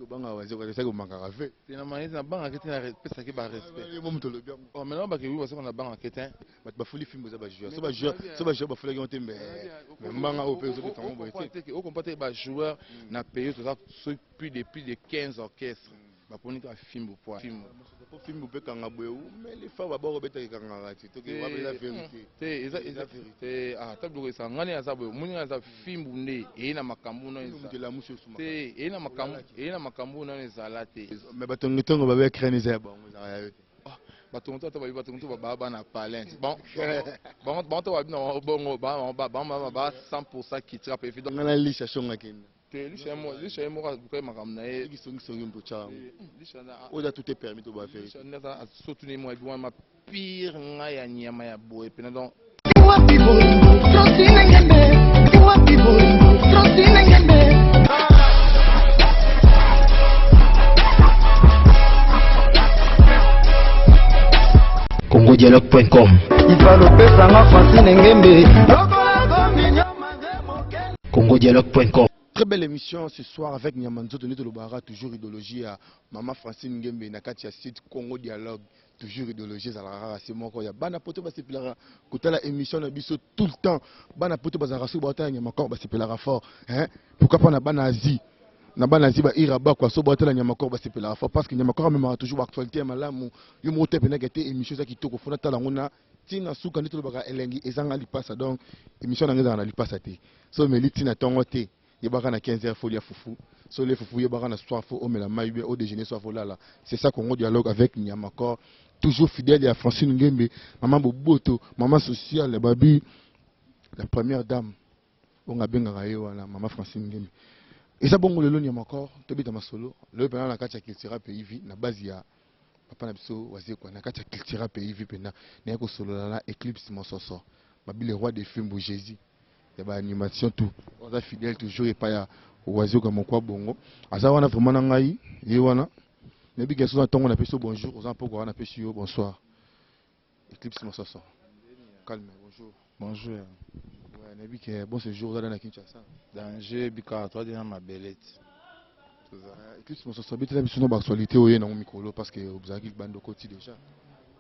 Obangaka Wazekwa te, seke omankaka ve. Te na maneti nabangaka te, napesaki ba respect. Yo moto olobi yango. Oh, maintenant bake wi Wazekwa nabangaka te. Bato bafuli fimbo eza ba joueur. So ba joueur, so ba joueur bafulaki yango te mais mais mbanga oyo pe ozobeta yango boye te. Okompa te ba joueur na pays toza soki plus de 15 orchestre baponi kaka fimbu po fimbu. Po fimbu mpe kanga boye umeli fa baboko obetaka ekangaka ti toki wapi eza vérité. Te, eza te. Ata biloko esangani aza boye, omoni aza fimbu nde eye na makambo nano te, eye na makambo nano ezala te. Mais batongotongo babe crâne eza ya bango, ezalaka ya yo te. Bato moto ata bayebi, bato moto baa bana palin, bango to babi na bongo ba 100 kitira pe. Nga na lisha shonga kenda. Te, lisha ye moko alukai makambo na ye. Songisongi mpo tya yango oyo eza tout est permis to ba vérité. Surtout ne mo ebi wana pire ngai ya nyama ya boye pena donc. Wapi bolingo Francine Ngembe, wapi bolingo Francine Ngembe. congodialogue.com. Ifalopesanga Francine Ngembe. congodialogue.com. Très belle émission ce soir avec Nyamanzoto Nito Lobara, toujours idéologie à Maman Francine Ngembe, na kati ya site Congo Dialogue, toujours idéologie ezalaka kaka se moko ya bana poto basepelaka kotala émission na biso tout le temps. Bana poto bazalaka soki baotala Nyamakor basepelaka fort, hein? Pourquoi pas na bana Asie, na bana Asie baira bakwa so baotala Nyamakor basepelaka fort, parce que Nyamakor amemaka toujours baactualité ya malamu. Yo moko te penaka te émission eza kitoko, fona tala yango na ntina suka nde tolobaka elengi ezanga lipasa. Donc émission nanga ezalaka na lipasa te. So omeli ntina ntongo te, yebaka na 15 heures folia fufu. So le fufu, yebaka na soir fo omela mai bien au déjeuner, soir folala. C'est ça Congo Dialogue avec Nyamakor, toujours fidèle ya Francine Ngembe, maman boboto, maman sociale, babi la première dame oyo abengaka ye wana mama Francine Ngembe. Eza bongo lelo Nyamakor tobeta masolo lelo mpena na kati ya Cultura Pays Vie, na base ya papa na biso Wazekwa, na kati ya Cultura Pays Vie mpena naye kosolola na Eclipse Mososo, babi le roi de fimbu, Jésus ya baanimation, tout aza fidèle toujours epai ya Wazekwa mokwa bongo aza wana vraiment na ngai ye wana. Nayebi ke soza ntongo napesi yo bonjour, oza mpoko wana napesi yo bonsoir. Eclipse Mososo, calme, bonjour. Bonjour. Ouais, nayebi ke bon séjour oza na Kinshasa. Danger bikaka toadi na mabele ti. Eclipse Mososo, abetela biso na baactualité oyo nango mikolo, parce que ozalaki libanda, okoti déjà.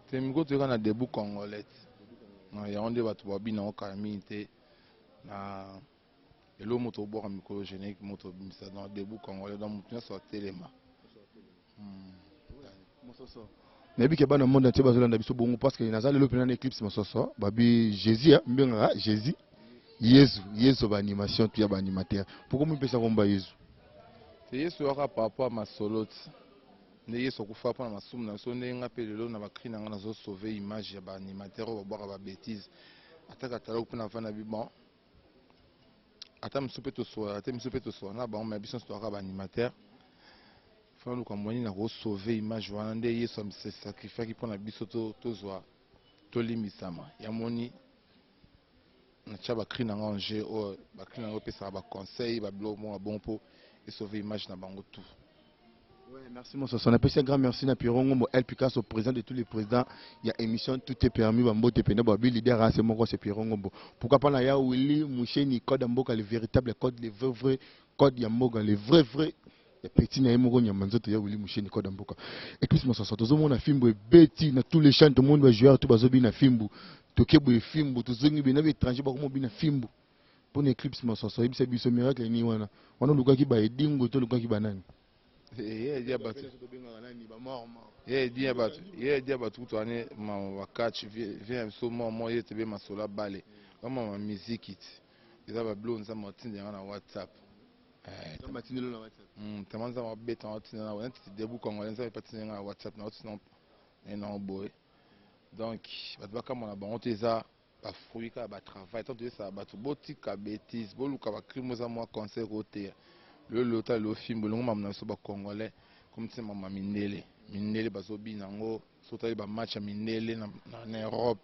Te, mikolo toyoka na Debout Congolais ti yango nde bato babina yango kala mingi te na elo moto obwaka mikolo générique moto obimisa dans Debout Congolais, donc moto nyonso atelema. Mososo, nayebi ke bana monde entier bazolanda biso bongo, parce que naza lelo mpena na Eclipse Mososo, babi Jésus, mbengaka Jésus, Yesu, Yesu baanimation tu ya baanimateur. Pourquoi mipesa komba Yesu? Te, Yesu oyaka par rapport ya masolo ti nde Yesu akufa mpona masumu na biso. Ndenge nga mpe lelo na bacri na nga nazosauve image ya baanimateur oyo babwaka babétise, ataka taloko mpe navanda bi bon, ata mosusu mpe tosolaka te, mosusu mpe tosola na bango, mais biso nyonso toyaka baanimateur. Fana luka mwani na kosauve image wana nde Yesu asacrifiaki mpona biso tozwa tolimbisama. Yamoni natya bacri na nga en jeu oyo, bacri na nga opesaka baconseil, babiloko moko bongo mpo esauve image na bango tout. Ouais, merci Mososo. On appelle un grand merci à Pierre Ngombo, El Picasso, président de tous les présidents. Il y a émission Tout est permis, Bambo Tependa, Babi, leader, c'est mon c'est Pierre Ngombo. Pourquoi pas là, Willy Moucheni, code Mboka, le véritable code, le vrai vrai code Yamboka, le vrai vrai. Ya petit na ye moko nyama nzoto ya Willy Moucheni, code Mboka. Et puis Mososo, tozomona fimbu ebeti na tous les champs, tout le monde va jouer, tout bazobi na fimbu. Toke boye fimbu, tozongi bena ba étranger bakomo bina fimbu. Pour Eclipse Mososo, yebisa biso miracle ni wana. Wana lukaki ba edingo to lukaki banani? Ye edi ya bato, ye edi ya bato, ye edi ya bato kutu wane mama bakatch vie na biso mwa mwa ye tebe masolo abale bamama miziki ti eza babilo Nzambe atinda yanga na WhatsApp. Tama Nzambe abeta atinda na neti Debout Congolais, Nzambe epe atinda yanga na WhatsApp na otinda nango boye. Donc bato bakamwa na bango te, eza bafruit kaka batravail. Tant toyesaka bato botika bétise, boluka bacrime, eza mwa conseil koteya lelo ta lelo fimbo elongo mama na biso bacongolais comme ti mama mindele, mindele bazobina yango. So otali bamatch ya mindele na Europe,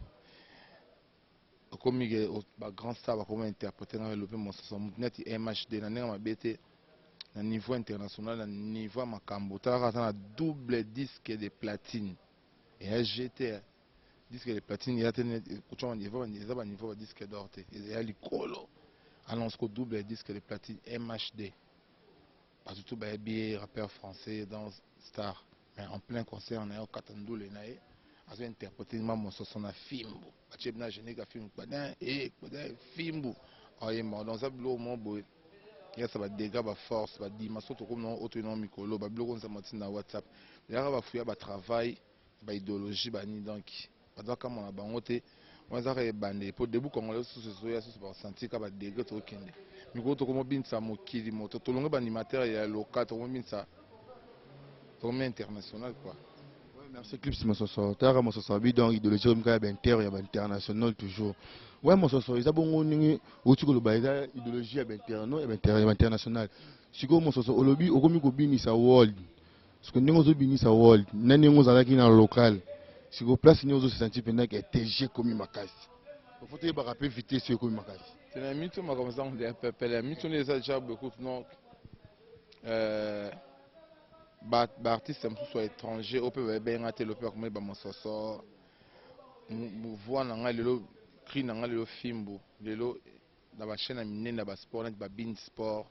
okomi ke bagrand star bakoma interpréter nga lelo mpe mososo motu neti MHD na ndenge mabe te na niveau international, na niveau ya makambo. Talaka aza na double disque de platine eya gt disque de platine eza te, eza baniveau ba disque d'or te, eya likolo. Annonce ko double disque de platine MHD. Bato tout bayebi ye rappeur français dans star, mais en plein concert na ye okata ndule na ye, azo interpréter ma mososo na fimbu, batie na générique ya fimbu kpadin e kpadin fimbu ayemba. Donc eza biloko moko boye yasa badégâts, baforce, badimension tokomi nango oyo toyi nango mikolo, babiloko nzambe atinda na WhatsApp eyaka bafuya, batravail, baidéologie bani. Donc bato bakamwa na bango te, wana ezaka ebandeli po Debout Congolais susu ezoya susu, basentir ka badegré tokokende mikolo, tokomobinisa mokili moto, tolonge baanimateur ya local, tokomobinisa, tokomi international quoi. Ouais, merci Clips Mososo. Tara Mososo abi donc idéologie comme ya inter ya international toujours. Ouais Mososo, eza bongo ndenge outi koloba, eza idéologie ya interno ya inter ya international. Sikoyo Mososo, olobi okomi kobinisa world. Siko ndenge ozobinisa world, na ndenge ozalaki na local. Sikoyo place nini ozosentir mpenza ke TG ekomi makasi? Faut toyebaka mpe vitesse oyo ekomi makasi. Te, na mito makambo ezango ya pepele ya mito nde eza déjà boye kutu. Donc baartiste mosusu ya étranger oyo mpe bayebenga te, lelo mpe bakomeli bamososo voix na ngai lelo, cri na ngai lelo, fimbu lelo na bachaîne ya minene ya basport neti babeIN Sport,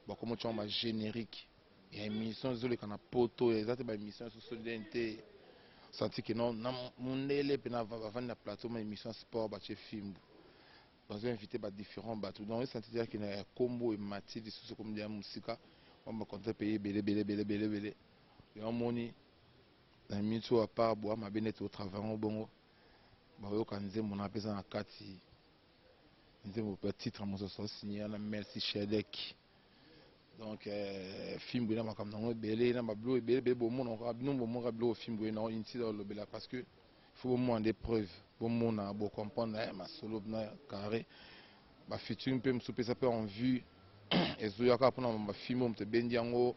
bakoma otiango bagénérique ya émission ezoleka na poto. Eza te baémission esusu ndeni te, senti ke non, na mondele mpe bavandi na plateau ma émission sport, batie fimbu, bazo invité badifférent bato. Donc esenti te na ya kombo emati lisusu, komi ya mosika wana, bacontre pays ebele ebele ebele ebele ebele. Yango moni na miniti oyo, apart boa mabe nde totravaille yango bongo, bayoka nzembo na mpeza na kati nzembo mpe titre mosusu osigné na Merci Shedek. Donc fimbu ena makambo nango ebele na babiloko ebele ebele, bomona kaka bino, bomona biloko fimbu ye nango inutile olobela, parce que faut bomona des preuves, bomona, bocomprendre masolo na carré. Bafutur mpe mosusu mpesa mpe en vue ezoyaka mpona bafilme oyo moto ebendi yango,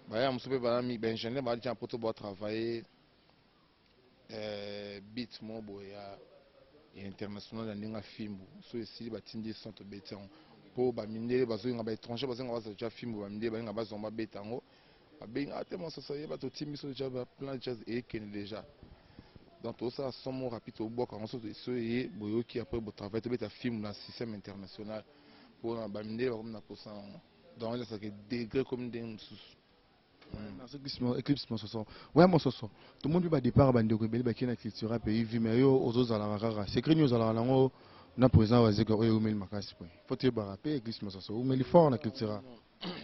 baya mosusu mpe balami baingénieur badia mpo to batravaille beat moko boye ya international ya ndenge fimbu. So esili, batindi son, tobeti yango mpo bamindele bazolinga, baétranger bazolinga bazwa ja fimbu, bamindele balinga bazwa, babeta yango, babenga te mososo yeba, totimi biso déjà baplan jazz eyekende déjà. Donc tozosala son moko rapide, tobwaka yango so eye boyoki, après botravaille, tobeta film na système international mpona bamindele bakomi na posa yango. Donc ezalaka degré komi ndenge mosusu. Merci Eclipse Mososo. Ouais Mososo, tout le monde ba départ, bandeko ebele bakei na Cultura Pays Vie, mais yo ozozalaka kaka. Secret nini ozalaka nango na président Wazeka oyo eumeli makasi boye? Faut toyebaka mpe Eclipse Mososo umeli fort na Cultura.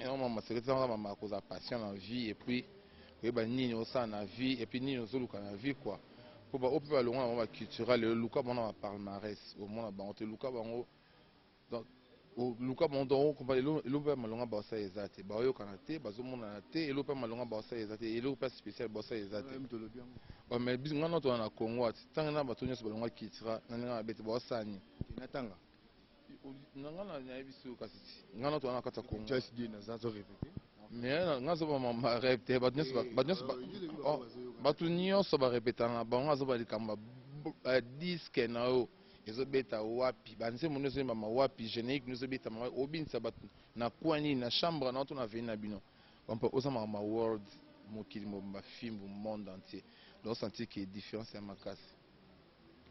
Yango mama secret eza mama kozala patient na vie et puis koyeba nini osala na vie et puis nini ozoluka na vie quoi. Po baoyo mpe balongwa na bango bacultura lelo, luka bango na bapalmarès, omona bango te, luka bango. Donc luka bango, donc okompa elo mpe malonga baosala eza te, baoyokana te, bazomonana te, elo mpe malonga baosala eza te, eloko mpe spécial baosala eza te. Mais biso nga noto na Congo ati ntango na bato nyonso balongwa cultura na ndenge mabe te, baosala nini? Natanga. Na nga nayebi so, kasi nga noto wana na kati ya Congo, mais nga azobama barêve te. Bato nyonso barepetaka na bango, azoba likambo disque na yo ezobeta wapi, banzembo nyonso ezoyembama wapi, générique nyonso ezobetama wapi, obinisa bato na coin nini, na chambre na yo to na veni na bino bampo oza makambo ya world, mokili mobimba, fimbu monde entier. Donc sentir que différence ya makasi.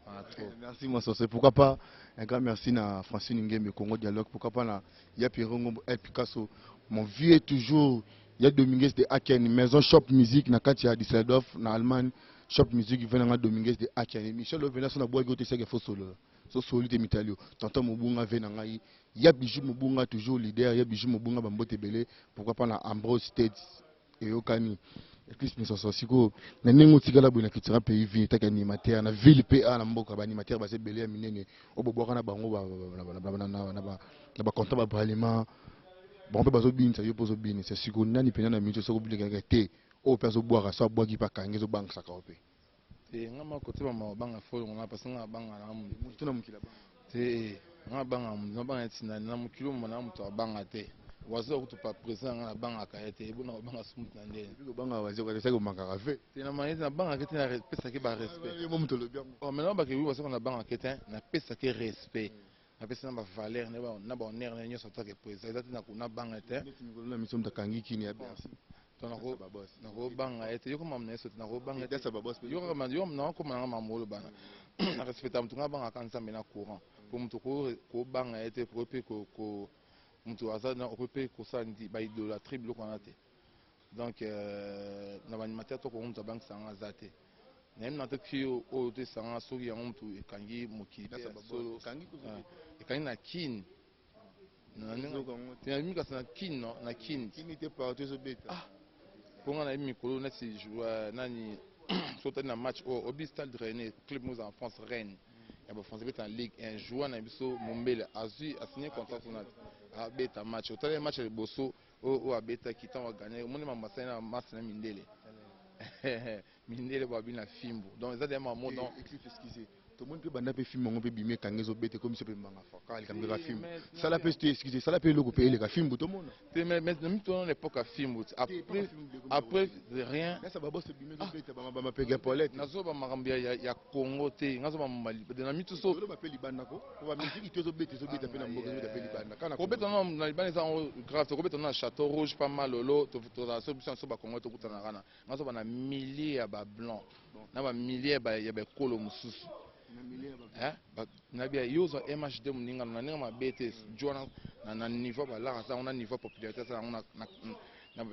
Ah, trop. Merci Mososo. Pourquoi pas un grand merci na Francine Ngembe, Congo Dialogue. Pourquoi pas na Yapi Ngombo El Picasso. Mon vieux toujours. Il y a Dominguez de Aken, Maison Shop Musique, na kati ya Düsseldorf, na Allemagne. Shop Music, vient na Dominguez de Aken. Michel Ovena, son bois gote c'est qu'il faut solo. So solo te mitalio. Tonton Mobunga vient na ngai. Ya Bijou Mobunga toujours leader, ya Bijou Mobunga bambote belé. Pourquoi pas na Ambrose States eyokani. Eclipse Mososo, sikoyo na ndenge otikala boye na Cultura Pays Vie etaki animateur na ville mpe a na mboka, baanimateur baza ebele ya minene oyo bobwaka na bango na bacontant babralima, bango mpe bazobinisa, yo mpe ozobinisa. Sikoyo nani mpenza na miniti soki obilekaka te oyo mpe azobwaka, so abwaki mpe akangi, ezobangisaka yo mpe? Te, nga moko te, mama obanga folongo nga parce nga abanga na motu to na mokili abanga? Te, nga abanga nabanga neti na mokili oyo na moto abanga te. Waza kutu pa président, nga nabangaka ye te, ebona kobanga so motu na ndeni. Kobanga wazeka omakaka ve. Te, na mayezi nabangaka te, napesaki barespect. Mo moto olobi yango. Maintenant bake wi wasaka, nabangaka te, napesaki respect, napesi na bavaleur na bahonneur na nyonso atake président, eza te nabanga te. Neti mikolo na miso moto akangi kini ya Bercy. Nakobanga ye te, yo koma na ye so te, nakobanga te, nakokoma nanga makambo olobana na respecta moto. Nga abangaka Nzambe na courant po moto kobanga ye te, po mpe Moto aza na okoki mpe kosala nini ba idolatrie biloko wana te. Donc na ba animateur to kongo moto abangisa nga aza te. Nayebi na te cri oyo to esanga soki yango moto ekangi mokili pe ya solo. Ekangi na Kin. Na ndenge kasi na Kin non na Kin. Kin te partout ezo beta. Ah po nga nayebi mikolo neti nani soki otali na match oyo obi Stade Rennais club moko eza na France Rennes ya ba français beta na Ligue 1 joueur na biso Mombele azui a signer contrat kuna abeta match otali match ya liboso oyo oyo abetaki ntango aganye omoni mambo asali na masi na mindele mindele babi na fimbu donc eza deja mamo donc excusez tomoni mpe banda mpe fimbu yango mpe bimi ekangi ezobeta ekomi so mpe mbanga fa kaka likambo kaka fimbu sala mpe te excusez sala mpe eloko mpe eleka fimbu tomona te mais mais na mito na l'époque ya fimbu après après rien nasa babose bimi ezobeta bamapeke ya polete nazoba makambo ya Congo te nga zoba mali na mitu so oloba mpe libanda ko po ba musique to ezobeta ezobeta mpe na mboka ezobeta mpe libanda kana kobeta na na libanda eza yango grave te kobeta na Chateau Rouge pa malolo tozala so biso so ba Congo tokutana kana nga zoba na milliers ya ba blanc na ba milliers ya ba ekolo mosusu eh na bia yo ozwa MHD moninga na ndenge mabe te jo na na niveau ba lar aza na niveau popularité aza yango na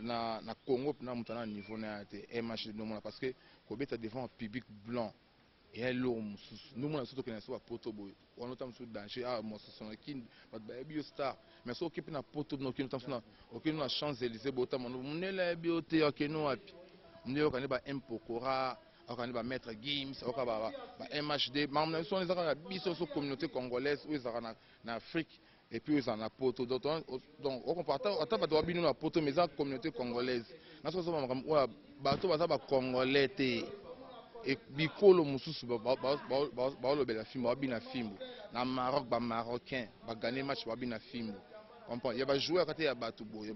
na na Congo na moto na niveau na ya te MHD nomona parce que Kobeta devant public blanc eya eloko mosusu nde omona biso tokende na biso ba poto boye wana ota mosusu danger ah mosusu na kin bato bayebi yo star mais soki oke mpe na poto bino okende ota mosusu na okende na Champs Elysées boye ota mano mondele ayebi yo te okende wapi mondele ayoka nde ba M Pokora ayoka nde ba Maître Gims ayoka ba ba MHD makambo na biso wana eza kaka biso biso communauté congolaise oyo ezalaka na na Afrique et puis ozala na poto donc donc okompa ata ata bato babino na poto mais eza communauté congolaise nga soki ozoma makambo oyo bato baza ba congolais te e bikolo mosusu baolobela fimbo babina fimbo na Maroc ba marocain ba gagner match babina fimbo comprend ya ba joueur kati ya bato boye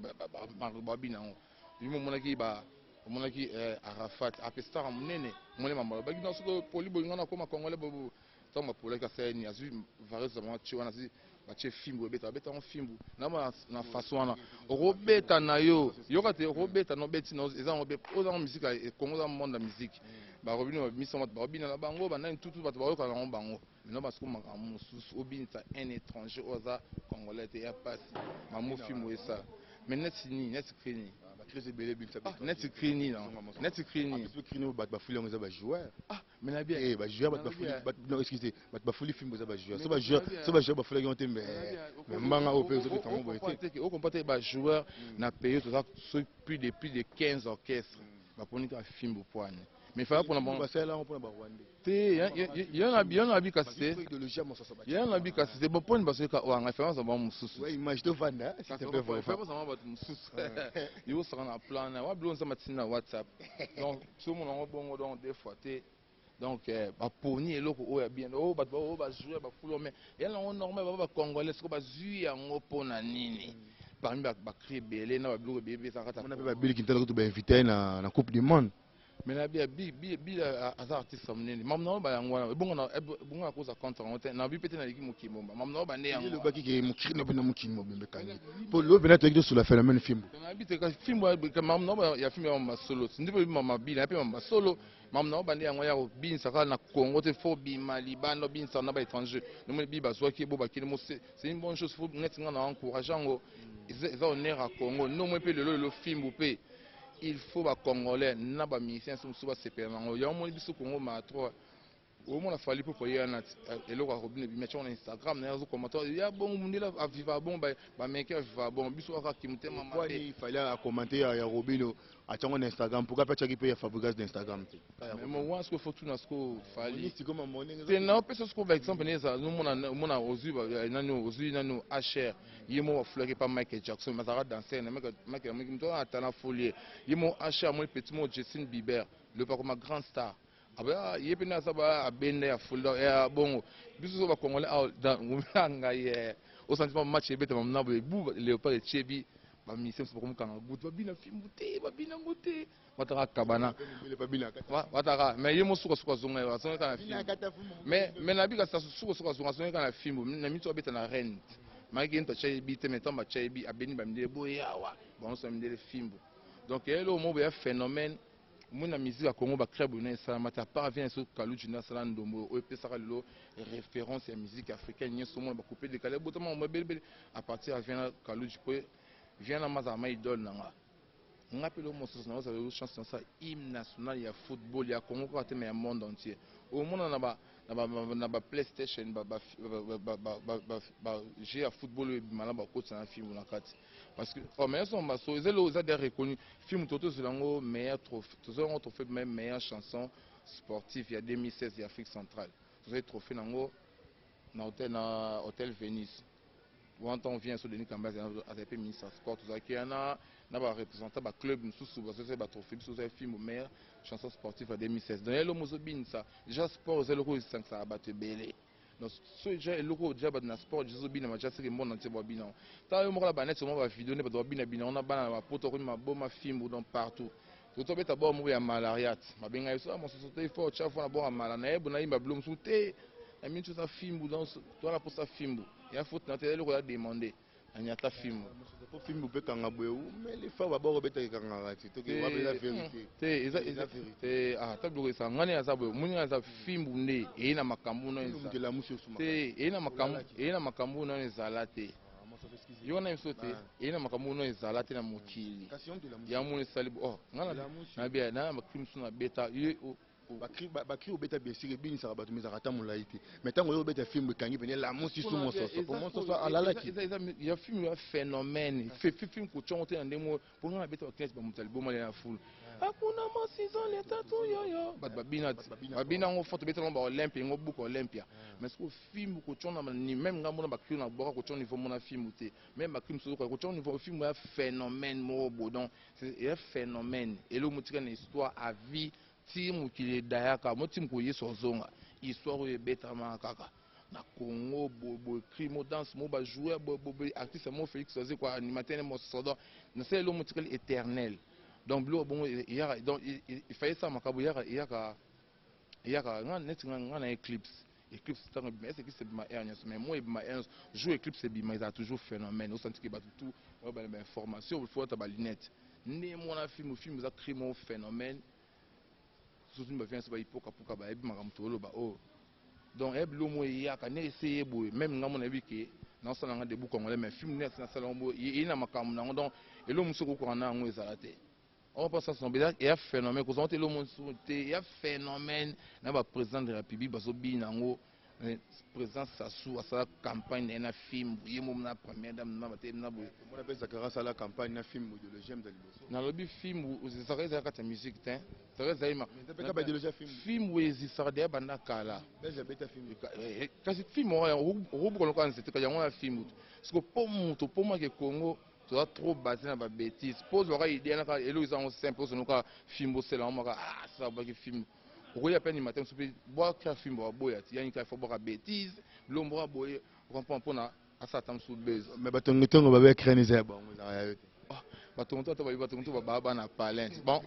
babina yango yo omonaki ba omonaki eh, Arafat ape star monene omoni mambo alobaki na soki poli boye nga nakoma congolais boye Tango bapolaki asali nini azui vareuse na bango atie wana azui batie fimbu ebeta babeta yango fimbu na ba na façon wana okobeta na yo yoka te okobeta na obeti na eza yango oza yango musique ya Congo eza monde ya musique barobino babimisa bato baobina na bango banani tutu bato bayoka na yango bango maintenant basiko makambo mosusu obinisa un étranger oyo aza congolais te ya pasi mamo fimbu esala mais neti nini neti cri nini ba crise ebele ebimisa neti cri nini neti cri nini cri nini bato bafuli yango eza ba joueur ah Mais na bien. Eh ba joueur bato bafuli bato non excusez bato bafuli fimbo eza ba joueur. So ba joueur so ba joueur bafulaki yango te mais mais mbanga oyo pe ozobeta yango boye te. O comprend te ba joueur na pays toza soki plus de 15 orchestres baponi kaka fimbo poane. Mais fallait pona bango basalela yango pona ba Rwandais. Te yo na yo na bi kasi te. Idéologie ya mosasa ba. Yo na bi kasi te bon poni basoki ka wanga fallait bazwa bango mosusu. Ouais image to vanda s'il te plaît vraiment. Fallait bazwa bato mosusu. Yo osaka na plan na wa bilo nzambe atinda na WhatsApp. Donc Soki omona yango bongo donc deux fois te donc baponi eloko oyo ya bien oyo bato oyo ba jouer ba fulu mais ya nango normal ba ba congolais siko bazui yango pona nini parmi ba ba cri ebele na ba biloko ebele eza kata mona pe ba Bill Kintala kutu ba invité na na coupe du monde mais na bia bi bi bi aza artiste monene mamu na ba yango wana ebongo na ebongo na koza contre yango te na bi pete na liki mokili mobimba mamu na ba nde yango elobaki ke mokili na bino mokili mobimba ekangi po lobi na toyaki tosula phénomène fimbu nayebi te kasi fimbu mamu na ya fimbu ya masolo ndi mpe mabila mpe masolo mamu na bande yango ya kobinisa kaka na Congo te faut bima libanda obinisa na ba étranger nomoni bi bazwaki bo bakili mo c'est une bonne chose faut neti nga na encourage yango eza honneur ya Congo nomoi mpe lelo lelo fimbu mpe il faut ba congolais na ba musiciens mosusu basepela nango yango moni biso Congo ma 3 Omona Fally Ipupa ye wana eloko ya Robinho ebimi atia ngo na Instagram naye azo commenter ya bongo mundele a viva bongo ba americain ba viva bongo biso kaka kimutema mabe. Pourquoi Fally a commenter ya Robinho atia ngo na Instagram pourquoi pe atiaki pe ya Fabregas na Instagram te? Mais mo wana sikoyo faut tuna sikoyo Fally. Te na opesa sikoyo ba exemple ne ezala omona omona ozui nani ozui nani HR ye moko afulaki pa Michael Jackson mais azalaka danseur na Michael Michael moto wana atala afuli ye ye moko HR amoni petit moko Justin Bieber le pakoma grand star Aba ye pe nde aza ba abenda ya foule donc ya bongo biso so ba congolais awa dans ngumela ngai eh o sentiment match ebeta ma na boye bu leopard etie bi ba musiciens mosusu bakomi kanga goutte babina fimbu te babina ngo te bataka kabana bataka mais ye mo suka suka azonga azonga kaka na fimbu mais na bika suka suka azonga azonga kaka na fimbu na mitu abeta na reine malgré ye moto atya ye bi te mais ntango batya ye bi abeni ba mindele boye awa bango nyonso ba mindele fimbu donc eloko moko boye ya phénomène. Omoni na musique ya Congo ba cri ya boye nanu esalama te à part vieux na biso Kaludji nde asala ndombo oyo epesaka lelo reference ya musique africaine nionso omona ba coupe decale ebotama makambo ebele ebele à partir ya vieux na Kaludji po vieux na mazala ma idole na nga. Nga pe lelo mosusu nazo zala chance nasala hymne national ya football ya Congo kaka te mais ya monde entier. Omona na ba na ba na ba playstation ba ba ba ba ba ba jeux ya football oyo ebima na bakotisa na fimbu na kati. Parce que oh meilleur son maso eza eloko eza deja reconnu film to tozela yango meilleur trophée tozela yango trophée même meilleure chanson sportive ya 2016 ya Afrique centrale tozali trophée nango na hôtel na hôtel Venise wana ntango vient so Denis Kamba azali mpe ministre ya sport tozalaki wana na ba représentant ba club mosusu bazozali ba trophée biso tozali film meilleure chanson sportive ya 2016 donc eloko mozobinisa déjà sport eza eloko oyo esangisaka bato ebele. Donc soki dejà eloko oyo dejà bato na sport dejà ezobinama dejà seke monde entier babina yango. Tala yo moko na ba net omona ba video nde bato babina bina yango na bana na ba poto bakomi maboma fimbu donc partout. Tokoki tobeta bord moko ya malariat babenga biso ah mososo te il faut otia fo na bord ya mala na ye nayimba bilo mosusu te na minute oza fimbu donc toza na posa fimbu ya faute na te eloko ya demande. Anyata fimbu. Po fimbu pe kanga boye umeli fa ba boko beta ekangaka ti toki wapi eza verite. Te eza eza te ah ta biloko esa ngani aza boye moni aza fimbu nde eye na makambo na eza. Te eye na makambo eye na makambo na ezala te. Yo na biso te eye na makambo na ezala te na mokili. Ya moni esali oh ngana na bia na ba crime na beta ye Ba cri ba cri obeta bien sur ebinisaka bato mais ezalaka ata molayi te mais tango oye obeta fimbu ekangi pene elamusi su mososo po mososo alalaki. Eza eza ya film ya phenomène film kotia yango te na ndenge moko po nga nabeta ba classe ba moto ya liboma na foule hakuna masizole tatu yoyo bato babina babina yango fort tobeta yango ba Olympia yango buka Olympia mais sikoyo fimbu kotia na ni meme nga mona ba cri na bwaka kotia niveau mona fimbu te meme ba cri mosusu kotia niveau fimbu ya phenomène moko boye donc ya phenomène eloko motika na histoire à vie Ti mokili edayaka mo ti mokolo yesu azonga histoire oyo ebetamaka kaka na Congo boye boye cri mo danse mo ba joueur boye boye artiste mo Felix Wazekwa animateur ne mososo donc nasala eloko motikali eternel donc biloko bongo eyaka donc il fallait ça makambo eyaka eyaka eyaka nga neti nga nga na eclipse eclipse ntango ebima ese eclipse ebima heure nyonso mais moi ebima heure nyonso jour eclipse ebima ezala toujours phénomène osanti ke bato tout oyo bana ba information faut ata ba lunette nde mwana film film eza cri mo phénomène Surtout ba vieux ba ipoka poka bayebi makambo toloba oyo. Donc eh biloko moko eyaka nde ese ye boye meme nga moko nayebi ke naosala nga debout congolais mais film nde asi nasala yango boye eye na makambo na yango donc eloko mosusu okokaka na yango ezala te. Or pas ça eza eya phénomène kozala te eloko mosusu te eya phénomène na ba président de la république bazobina yango. President Sassou asala campagne na ye na fimbu ye moko na première dame na bate na boye. Omona pe Zakara asala campagne na fimbu ideologie ya liboso. Nalobi fimbu Zakara ezali kati ya musique te. Zakara ezali ma Mais pe kaka ideologie ya fimbu. Fimbu ezisaka deja banda kala. Belge abeta fimbu. Kasi fimbu wana okobuka lokola nzete kasi yango wana fimbu. Siko po moto po make Congo toza trop basé na ba bêtises. Po ozwaka idée na kaka eloko eza yango simple ozwa kaka fimbu osela yango maka ah sasa obaki fimbu. Okoya pe animateur mosusu pe bwaka fimbo aboya ti yani kaka faut bwaka betise biloko moko boye comprendre pona asala ata mosusu buzz. Mais batongo tongo babe crène eza ya bango ezalaka ya yo te. Ah batongo tongo babi batongo tongo ba bana palin bon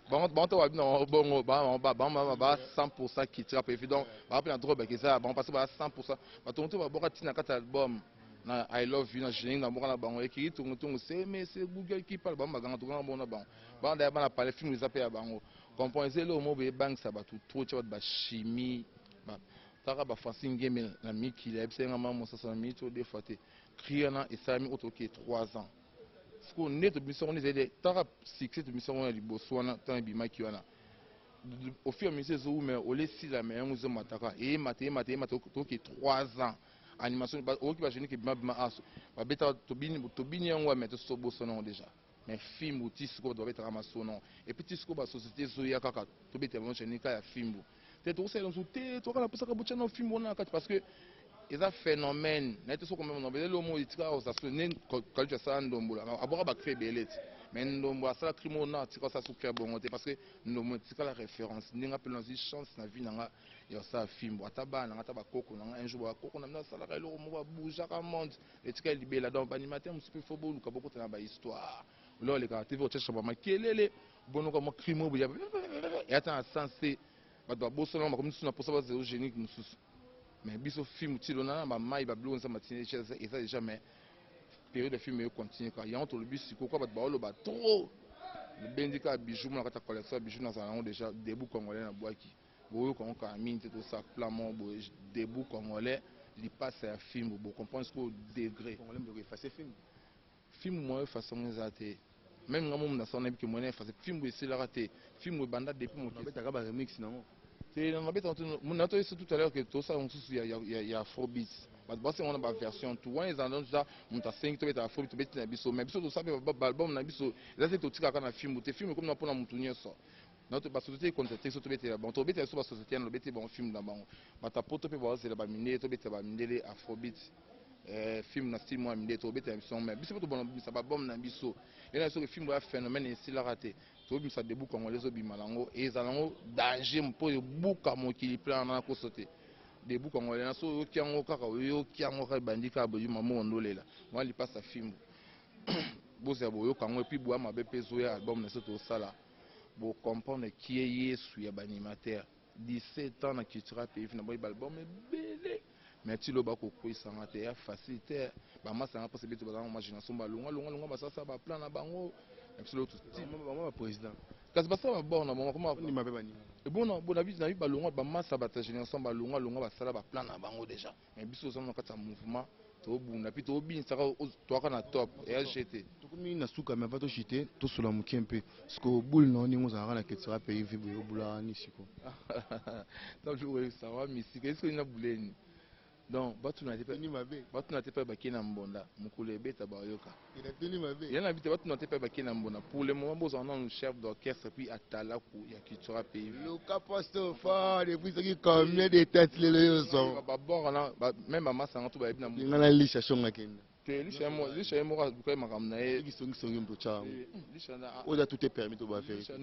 bango bango to babi na bongo ba ba ba ba 100% kitira pe donc ba pe na droit ba keza bango parce que ba 100% batongo tongo ba bwaka ti na kati album na I love you na générique na mboka na bango ekiri tongo tongo c'est mais c'est Google qui parle bango baganga tokanga bongo na bango bana bana palin film eza pe ya bango. Comprends eza eloko moko boye ebangisa batu trop tia batu ba chimie ba taka ba Francine Ngembe na mikili ayebisaki nga mama mosasa na minute oyo deux fois te cri wana esalami oyo toke 3 ans sikoyo nde tobimisi yango nde ezali taka succès tobimisi yango na liboso wana ntango ebimaki wana au fur et à mesure ezowumela ole esila me yango ezomataka eyemata eyemata eyemata toke 3 ans animation oyoki ba générique ebima bima aso babetaka tobini tobini yango mais tosobosana yango déjà. Mais fimbu ti sikoyo bato babetaka masolo et puis ti sikoyo ba société ezoya kaka tobetela bango chaine ka ya fimbu te tokosalela mosusu te toka na posaka botya na fimbu wana na kati parce que eza phénomène naye te soki omema eza eloko moko etikaka kozala so nde kalutu asala ndombola abwaka ba cri ebele ti mais ndombo asala cri moko na atika asala so cri ya bongo te parce que ndombo etikala référence ndenge apela nazwi chance na vie na nga ya kosala fimbu ata bana na nga ata bakoko na nga un jour bakoko na bino asalaka eloko moko abougeaka monde Etikali libela donc ba animateur mosusu pe faut boluka bokota na ba histoire olio olekaka TV otia ba makelele bonoka mwa cri moko boye ya ata na sens te bato babosana bakomi lisusu na posa bazela génique mosusu mais biso film ti lona na ba mayi ba biloko nzambe atindi eza déjà mais période ya film eyo continue kaka yango tolobi sikoyo kwa bato baoloba trop. Nabendi kaka bijou moko na kati ya collection ya bijou nazala nango dejà debout congolais nabwaki. Boyoka yango kala mingi te tosala plan moko boye debout congolais lipasa ya fimbu bo comprendre sikoyo degre. Congolais moto effacer fimbu. Fimbu moyen effacer yango eza te. Meme nga momu nasala nayebi ke moyen effacer fimbu esilaka te. Fimbu ebanda depuis mokili. Babetaka ba remix nango. Te na babeta na to tout à l'heure que tosala mosusu ya ya ya afrobeat. Bato basenga wana ba version tout wana ezala donc eza moto asengi tobeta afrobeat tobeti na biso mais biso tosala mpe ba album na biso eza te totikaka na fimbu te fimbu ekomi na mpona moto nyonso. Donc ba société ekonza te biso tobetela bango tobetela biso ba société yana lobeti bango film na bango bato ya poto mpe bazela ba mindele tobetela ba mindele afrobeat eh, film na style mwa mindele tobetela biso mais biso mpe tobonabimisa ba album na biso ena soki film ya phénomène esilaka te tobimisa debout congolais ezobima nango ezala nango danger mpo ebuka mokili plan na koso te debout congolais na so oyoki yango kaka oyoki yango kaka ebandi kaka boyuma moko ndolela mwa lipasa fimbu bozela boyoka yango epuis boya mabe mpe ezoya album na biso tosala Bo comprendre qui est Yesu ya ba animateur. 17 ans na cultura pays na boyi ba album ebele. Mais ti loba ko kwisa nga te ya facile te. Ba masa nga posa beto bazanga ma génération ba longa longa longa basasa ba plan na bango. Na biso loto ti bango ba président. Kasi basala ba bord na bango koma ndima pe bani. Et bon na bon na biso na ba longa ba masa ba ta génération ba longa longa basala ba plan na bango déjà. Mais biso oza na kati ya mouvement tobunda puis tobinisaka toaka na top eya gt. Tokomi na suka mais avant tochite tosola moke mpe siko boule na yo ndenge ozalaka na ketira pays vie boye obulaka ni siko ntango oyebisa wa misika esiko na buleni donc batuna te batuna te mpe bakei na mbonda mokolo ebeta bayoka ya na bite batuna te mpe bakei na mbonda pour le moment bozala nanu chef d'orchestre puis atalaku ya cultura pays luka poste fort depuis soki combien de tête lelo yo so babord na même bamasa yango to bayebi na nga na lisha shonga kenda te lisha lisha ye moko aluka ye makambo na ye songisongi moto tya yango oyo eza tout est permis to ba vérité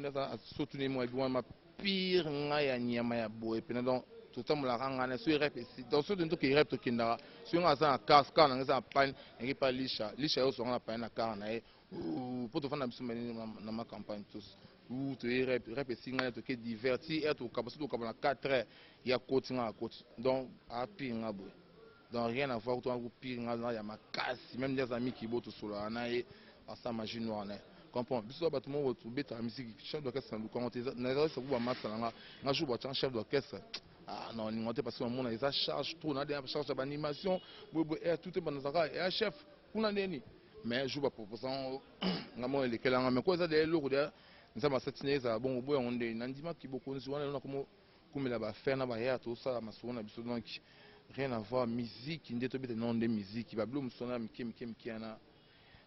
surtout ne mwa wana pire ngai ya nyama ya boye mpena donc totambolaka ngai na soki rep esi donc soki toke rep tokendaka soki ngai aza na car car na ngai eza na pane yangi pa lisha lisha ye osonga na pane na car na ye mpo tofanda biso na ma campagne tous ou toye rep rep esi ngai toke diverti heure tokaba soki tokaba na 4 heures ya koti ngai akoti donc apire ngai boye donc rien à voir to pire ngai na ya makasi même nde aza mikibo tosololaka na ye asa magie noire na ye comprend biso bato moko tobetaka musique chef d'orchestre na lukango te nazalaki saku bamasa na nga nga jour batyanga chef d'orchestre ah non olingo te parce que namona eza charge trop na charge ya baanimation boyeboye air tout te nazalaka ya chef kuna ndeni mais jour baproposa nga moko elekelanga mais ko eza deya eloko deya nzambe asati na ezala bongo boyango ndeni nandimaki bokonzi wana elona komo kumela ba affaire na ba yaya tosala masolo na biso donc rien à voir musique nde tobeta nano nde musique ba bilo mosusu wana mike mike mike wana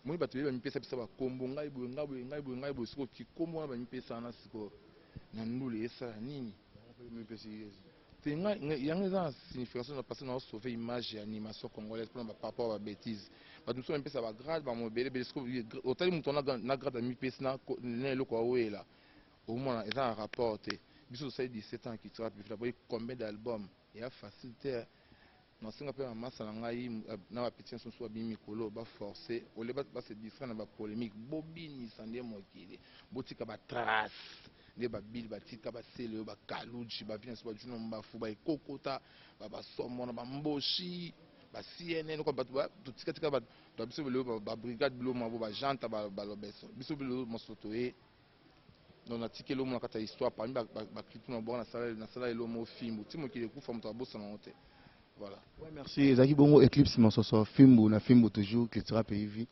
moni bato ebele bamipesa bisa bakombo ngai boye ngai boye ngai boye ngai boye sikoyo kikombo wana bamipesa wana sikoyo na ndule esala nini te ngai yango eza na signification na parce que na sauver image ya animation congolaise mpona bapapa ba bêtise bato mosusu bamipesa bagrade bango ebele ebele sikoyo otali moto wana na grade amipesi na eloko awela omona eza na rapport te biso tosali 17 ans cultura publique naboyi combien d'album eya facile te nasenga mpe bamasa na ngai na bapeti nyonso mosusu babimi mikolo baforce ole base distraire na bapolémique bobinisa nde mokili botika batrace nde babili batika basele oyo bakaluji bavi na biso bajuno mbafu baekokota babasomo na bamboshi ba cnn kwa bato totikatika bato biso bilo babrigade bilo mabo bajanta balobeso biso bilo mosoto ye donc natikeli omo na kati ya histoire parmi baclip na bongo nasala elomo fimbu ti mokili ekufa moto abosana yango te voilà. Ouais, merci ezalaki bongo Eclipse Masoso fimbu na fimbu toujours Cultura Pays Vie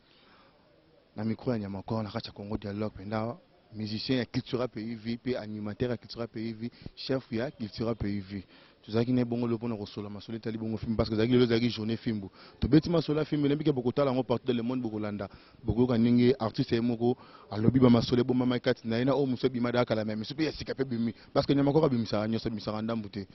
na micro ya Nyamakor na kati ya Congo Dialogue mpenza musicien ya Cultura Pays Vie mpe animateur ya Cultura Pays Vie chef ya Cultura Pays Vie tozalaki na bongo lelo mpona kosola masolo etali bongo fimbu parce que ezalaki lelo ezalaki journée fimbu tobeti masolo ya fimbu nayebi ke bokotala yango partout dans le monde bokolanda bokoyoka ndenge artiste ye moko alobi bamasolo ebomamaki kati na ye na oyo mosu ebima da kala me misu mpe ya sika mpe ebimi parce que nyama koko abimisaka nyonso abimisaka ndambu te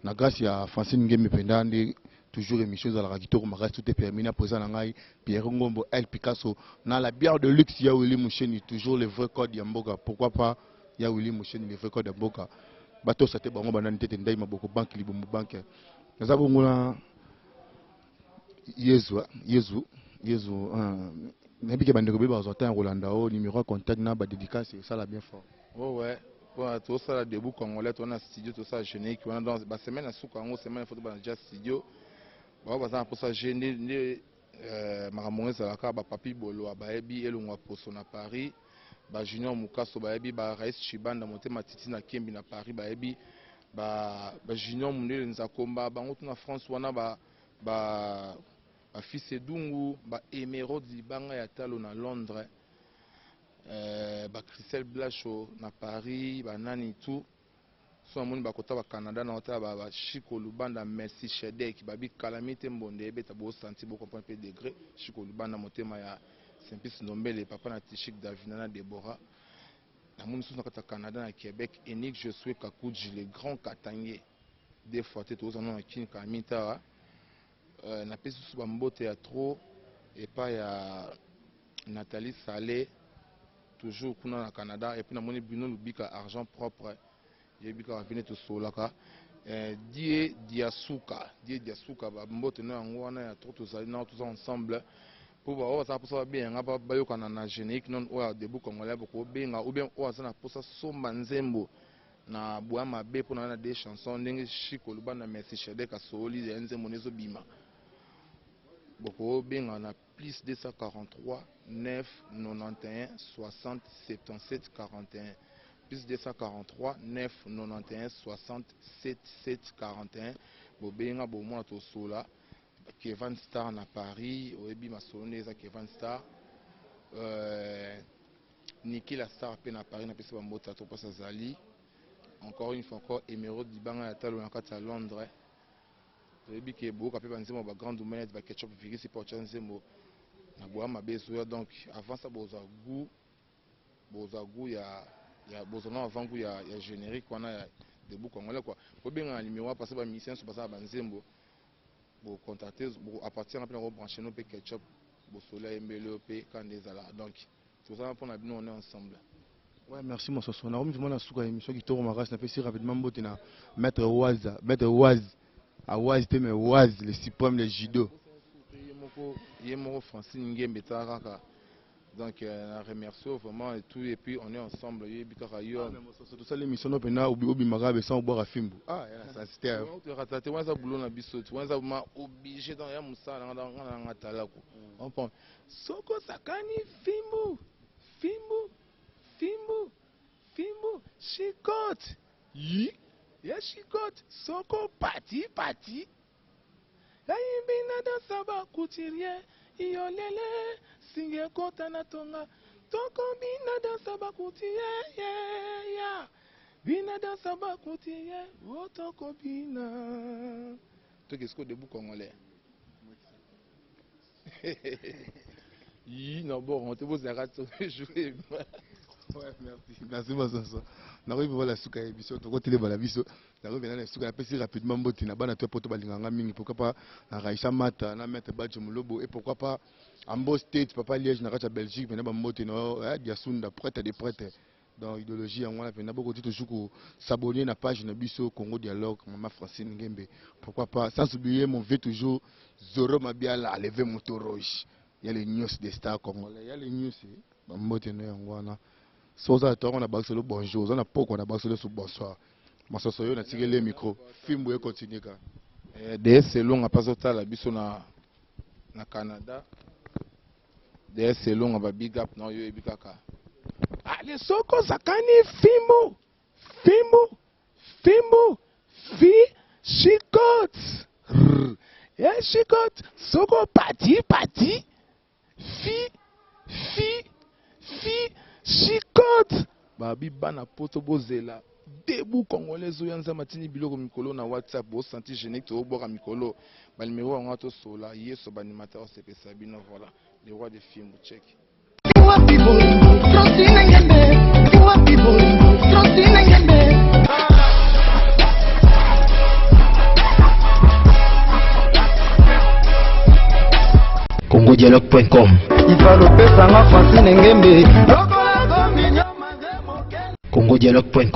na grâce ya Francine Ngembe mpenza nde toujours émission ezalaka kitoko makasi tout est permis na présent na ngai Pierre Ngombo El Picasso na la bière de luxe ya Willy Musheni toujours le vrai code ya mboka pourquoi pas ya Willy Musheni le vrai code ya mboka batosa te bango banani tete ndai maboko banque libombo banque naza bongo na Yezu Yezu Yezu nayebi ke bandeko be bazwa temps ya kolanda o numéro ya contact na ba dédicace esala bien fort. Oh ouais mpona tosala debout congolais toza na studio tosala générique wana donc basemaine ya suka yango semaine fo tobana déjà studio bango baza na mposa je nde makambo ngo ezalaka bapapi bolwa bayebi elongwa poso na Paris. Ba Junior Mukaso bayebi, ba Rais Chibanda motema titi na Kembi na Paris bayebi, ba ba Junior Mundele Nzakomba bango tout na France wana, ba fils Edungu, ba Emeraude Libanga ya talo na Londres, ba Christelle Blacho na Paris, ba nani tout. So namoni bakota ba Canada na otala ba Chico Lubanda, Messi Shedek, babi calamité mbonde ebeta bo senti bo comprendre pe degré Chico Lubanda motema ya Simplice Ndombele papa na Tishik Davina na Deborah. Namoni susu na kati ya Canada na Québec Enik Josué Kakuji le grand Katangé deux fois te tozana na Kin Kamita. Napesi susu ba mbote ya trop epai ya Nathalie Salé toujours kuna na Canada, et puis namoni Bruno Lubika argent propre yebi kaka vene tosolaka Die Diasuka, Die Diasuka ba mbote na yango wana ya trop tozali na toza ensemble po ba oyo bazala mposa babenga nga bayokana na générique non oyo ya Debout Congolais bokobenga ou bien oyo aza na mposa somba nzembo na boya mabe mpona na des chansons ndenge Chico Lubanda Merci Shedek asooli ya nzembo nezobima bokobenga na plus 243 9 91 60 77 41, plus 243 9 91 60 77 41. Bobenga bomona tosola. Kevin Star na Paris oyebi masolo nde eza Kevin Star, Niki la Star mpe na Paris napesi bambote ya trop azali encore une fois encore Emeraude Libanga ya talo na kati ya Londres. Toyebi ke boyoka mpe banzembo ba grande domaine ba Ketchup Virus mpe otya nzembo na boya mabe ezoya. Donc avant ça bozwa goût, bozwa goût ya bozwa na avant goût ya générique wana ya Debout Congolais quoi. Bobenga na numéro parce que ba musiciens nyonso baza na banzembo, bocontacte à partir mpe na kobranche no mpe Ketchup bosolo ayembeli oyo mpe kanda ezala. Donc tozala mpona bino, on est ensemble. Ouais, merci Mososo. Nakomi vraiment na suka émission kitoko makasi. Napesi rapidement mbote na Maître Waza, Maître Waz. Awaz te mais Waz, le suprême le judo. Ye moko Francine Ngembe tala kaka. Donc na remercie vraiment et tout et puis on est ensemble yebi kaka yo. Mososo tosala émission no mpena obimaka besan obwaka fimbu. Ah, ya na sensiteur. Rata te, wana eza boulot na biso ti wana eza vraiment obligé. Donc ya mosala na nga na nga talaku comprendre soko osakani fimbu fimbu fimbu fimbu chicote yi ya chicote soko pati pati yayimbi na dansa bacouturier iyo lele singi ekota na tonga tokomi na dansa bacouturier ya bina dansa bacouturier o tokobina toke siko Debout Congolais yi na bon te bozalaka to jouer. Ouais, merci. Merci Mososo. Nakoki vraiment la suka émission tokotelema biso. Nakoki vraiment na suka napesi rapidement mbote na bana to poto balinganga mingi, pourquoi pas na Raïcha Mata na Maître Badjo Mulobo et pourquoi pas Ambo State Papa Liège na kati ya Belgique mena bambote na Diasunda prêtre des prêtres. Donc idéologie yango wana mpena bokoki toujours ko s'abonner na page na biso Congo Dialogue Mama Francine Ngembe, pourquoi pas sans oublier mon vieux toujours Zoro Mabiala levé moto rouge ya les news des stars congolais ya les news bambote no yango wana. So oza na ntongo na bakiselo bonjour, oza na pokwa na bakiselo so bonsoir. Masoso yo natikeli ye micro fimbu econtinue kaka. DS Elonga mpe azotala biso na Canada. DS Elonga ba big up na oyo oyebi kaka ale soko osakani fimbu fimbu fimbu fi chicote ye chicote soko pati pati fi fi fi chicote babi bana poto bozela Debout Congolais ezoya. Nzambe atindi biloko mikolo na WhatsApp bosanti générique tozobwaka mikolo banimero yango tosola yeso baanimateur osepesa bino. Voilà le roi de fimbu check. Wapi bolingo Francine Ngembe, wapi bolingo Francine Ngembe. congodialogue.com. Ifalopesanga Francine Ngembe. congodialogue.com.